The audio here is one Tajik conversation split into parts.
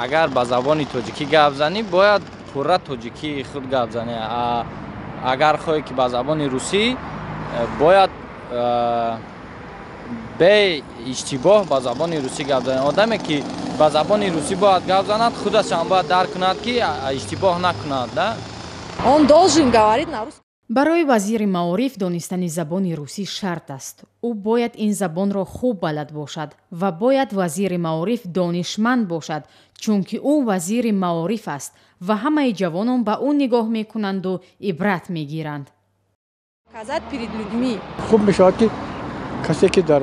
Агар ба забони тоҷикӣ гап занӣ, бояд пурра тоҷикии худ гап занӣ. Агар хоҳӣ ки ба забони русӣ, бояд бе иштибоҳ ба забони русӣ гап занӣ. Одаме ки ба забони русӣ бояд гап занад, худаш ҳам бояд дарк кунад, ки иштибоҳ накунад, да? Он должен говорить на русском. Барои вазири маориф донистани забони русӣ шарт аст. Ӯ бояд ин забонро хуб балад бошад ва бояд вазири маориф донишманд бошад, чунки ӯ вазири маориф аст ва ҳамаи ҷавонон ба ӯ нигоҳ мекунанду ибрат мегиранд. Показать перед людьми. Хуб мешавад, ки касе ки дар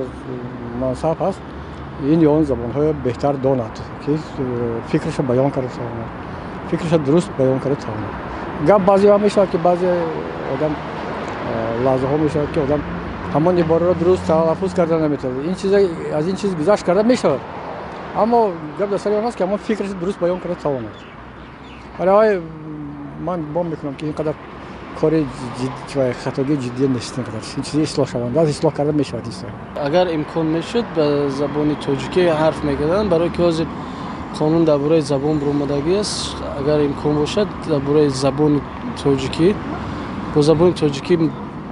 мансаб ҳаст, ин ё он забонҳоро беҳтар донад, ки фикрашо баён карда тавонад, фикрашо дуруст баён карда тавонад. Гап баъзе вақт мешавад, ки баъзе одам лаҳзаҳо мешавад, ки одам ҳамон ибораро дуруст талаффуз карда наметавонад. Ин чиза, аз ин чиз гузашт карда мешавад, аммо гап дар сари он аст, ки ҳамон фикрашо дуруст баён карда тавонад. Барои ман гумон мекунам, ки ин қадар кори хатогии ҷиддӣ нест. Ин қадар ин чизи ислоҳшаванда аст, ислоҳ карда мешавад. Агар имкон мешуд, ба забони тоҷикӣ ҳарф мекарданд, барои ки ҳозир қонун дар бораи забон баромадагӣ аст. Агар имкон бошад, дар бораи забони тоҷикӣ, бо забони тоҷикӣ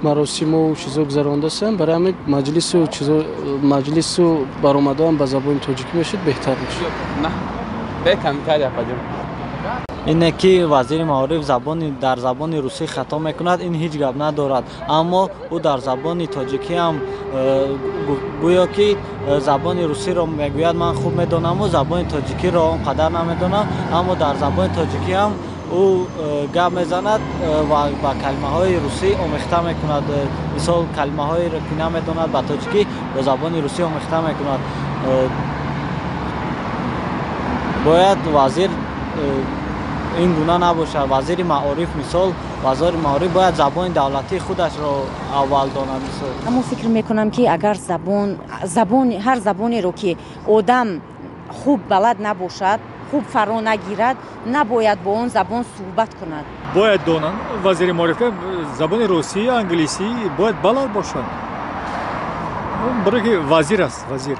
маросиму чизо гузарондасанд. Барои ҳамин маҷлису чизо, маҷлису баромадаам ба забони тоҷикӣ мешуд, беҳтар мешуд. Бе комментарий, апаҷон. Ине ки вазири маориф забони дар забони русӣ хато мекунад, ин ҳеҷ гап надорад, аммо ӯ дар забони тоҷикӣ ҳам гӯё ки забони русиро мегӯяд, ман хуб медонаму забони тоҷикиро он қадар намедонам, аммо дар забони тоҷикӣ ҳам ӯ гап мезанад ва ба калимаҳои русӣ омехта мекунад. Мисол, калимаҳоеро ки намедонад, ба тоҷикӣ бо забони русӣ омехта мекунад. Бояд вазир ин гуна набошад. Вазири маориф, мисол, вазири маориф бояд забони давлатии худашро аввал донад, мисол. Аммо фикр мекунам, ки агар забон забон ҳар забонеро ки одам хуб балад набошад, хуб фаро нагирад, набояд бо он забон суҳбат кунад. Бояд донанд, вазири маориф забони русӣ, англисӣ бояд балад бошад, барое ки вазир аст, вазир.